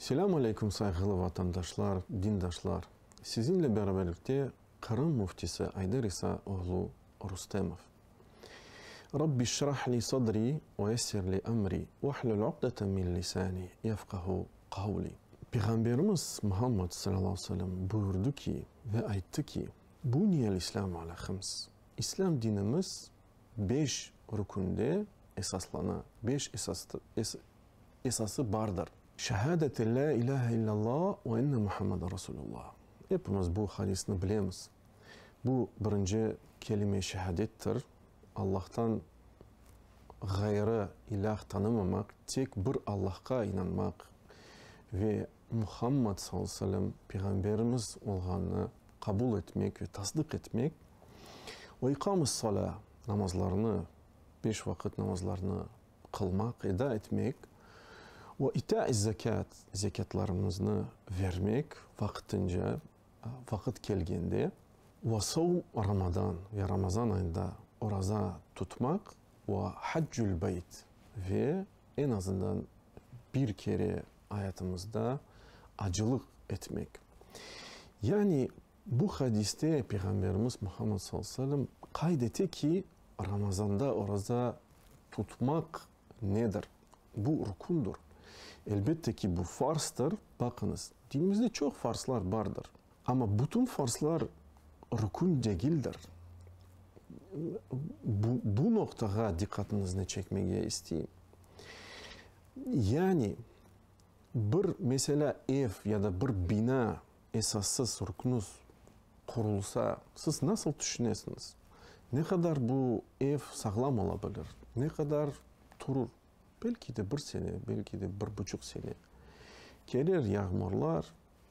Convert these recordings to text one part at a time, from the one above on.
Selâm aleyküm sayğılı vatandaşlar, dindaşlar! Sizinle beraberlikte Qırım Müftisi Ayder İsa oğlu Rustemov. Rabbi şrah li sadri ve yessir li emri vahlul uqdeten min lisani yefqahu qavli. Peyğamberimiz Muhammad salâllahu aleyhi ve sellem buyurdı ki ve ayttı ki, Buniyel İslâmu alâ hıms, İslâm dinimiz beş rükünde esaslana, beş esası bardır. Şehadeti lâ ilâhe illallah ve enne Muhammeden Resulullah. Epimiz bu hadisni bilemiz. Bu birinci kelime-i şehadettir, Allahtan ğayrı ilâh tanımamaq, tek bir Allahqa inanmaq ve Muhammad sallallahu aleyhi ve sellem peyğamberimiz olğanını qabul etmek ve tasdıq etmek. Ve iqam-ı-salâ, namazlarnı, beş vaqıt namazlarnı qılmaq, eda etmek. Ve ita-i-zekât, zekâtlarımıznı vermek vaqtınca, vaqıt kelgende. Ve savm Ramadan, ve Ramazan ayında oraza tutmaq. Ve haccül-beyt, ve eñ azından bir kere ayatımızda acılıq etmek. Yani bu hadiste Peyğamberimiz Muhammed sallallahu aleyhi ve sellem qayd ete ki, Ramazanda oraza tutmaq nedir? Bu rükündir. Elbette ki, bu farzdır. Baqıñız, dinimizde çoq farzlar bardır. Amma bütün farzlar rükün degildir. Bu, bu noqtağa diqqatıñıznı çekmege isteyim. Yani, bir, meselâ, ev ya da bir bina esassız, rüknüz qurulsa, siz nasıl tüşünesiñiz? Ne qadar bu ev sağlam ola bilir? Ne qadar turur? Belki de bir sene, belki de bir buçuq sene. Kelir yağmurlar,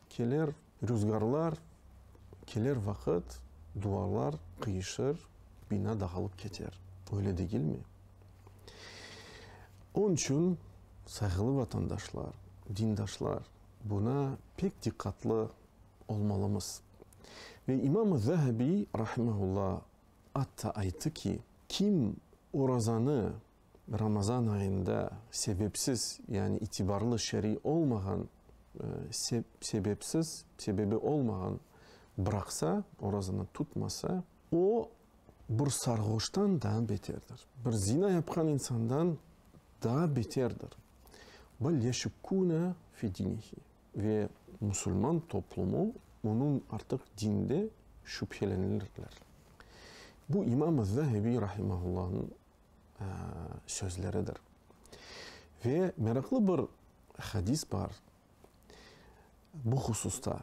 kelir rüzgarlar, kelir vaqıt, duvarlar qıyışır, bina dağılıp keter. Öyle degilmi? Onıñ içün, sayğılı vatandaşlar, dindaşlar, buna pek diqqatlı olmalımız. Ve İmam-ı Zehebi, rahimehullah, atta ayttı ki, kim orazanı Ramazan ayında sebepsiz, yani itibarlı şeriy olmağan sebepsiz, sebebi olmağan bıraqsa, orazanı tutmasa, o, bir sarğoştan daa beterdir, bir zina yapqan insandan daa beterdir. Bel yeşukkune fi dinihi, ve musulman toplumı onıñ artıq dinde şübhelenirler. Bu İmam-ı Zehebi rahimahullahnıñ sözleridir. Ve meraqlı bir hadis bar bu hususta,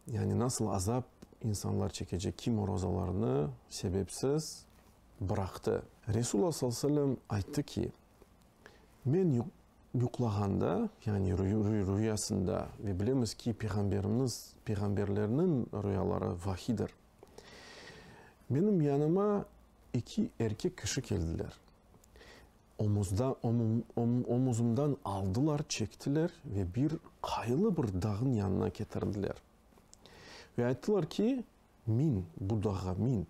yani nasıl azap insanlar çekecek, kim orazalarını sebepsiz bıraqtı. Resulullah sallallahu aleyhi ve sellem ayttı ki, Men yuqlağanda, yani rüyasında, ve bilemiz ki, Peyğamberimiz, peyğamberlerniñ rüyaları vahidir. Menim yanıma eki erkek kişi keldiler. Omuzda, omuzımdan aldılar, çektiler ve bir qaylı bir dağnıñ yanına ketirdiler. Ve ayttılar ki, min, bu dağğa min.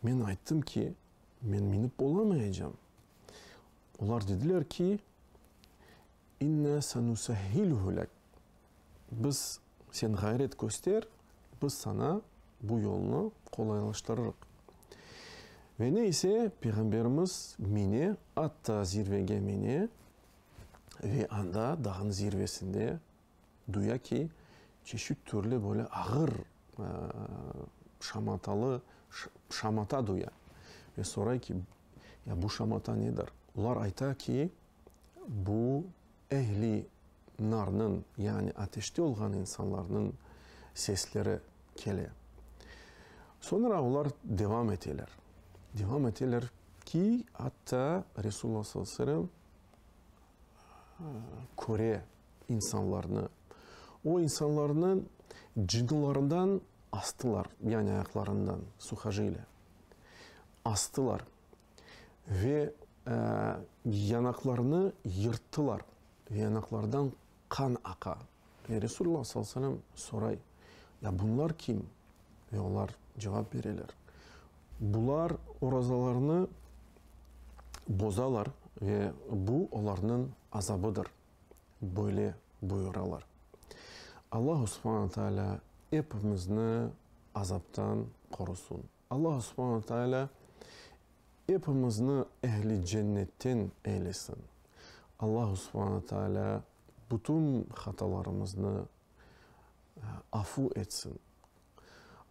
Men ayttım ki, men minip olamayacam. Olar dediler ki, İnna senusehhiluhu lek. Biz, sen ğayret köster, biz saña bu yolnı qolaylaştırırıq. Ve ne ise, Peyğamberimiz mine, atta zirvege mine ve anda, dağnıñ zirvesinde duya ki, çeşit türlü böyle ağır şamatalı şamata duya. Ve soray ki, ya bu şamata nedir? Olar ayta ki, bu ehli narnıñ, yani ateşte olğan insanlarnıñ sesleri kele. Soñra olar devam eteler. Devam eteler ki, atta Resulullah sallallahu aleyhi ve sellem köre insanlarnı. O insanlarnı cınlarından astılar, yani ayaqlarından, suhojilye, astılar ve yanaqlarını yırttılar ve yanaqlardan qan aqa. Ve Resulullah sallallahu aleyhi ve sellem soray, Ya bunlar kim? Ve olar cevap bereler, Bular orazalarını bozalar ve bu olarnıñ azabıdır. Böyle. buyuralar. Allahu subhane Taalâ epimizni azaptan qorusun. Allahu subhane Taalâ epimizni ehli cennetten eylesin. Allahu subhane Taalâ bütün hatalarımıznı afu etsin.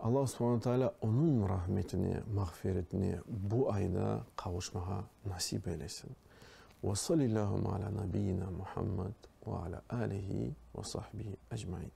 Allah subhane Taalâ onıñ rahmetine, mağfiretine bu ayda qavuşmağa nasip eylesin. Ve salillâhümme alâ nabiyyina Muhammed ve alâ âlihi ve sahbihi ecmaîn.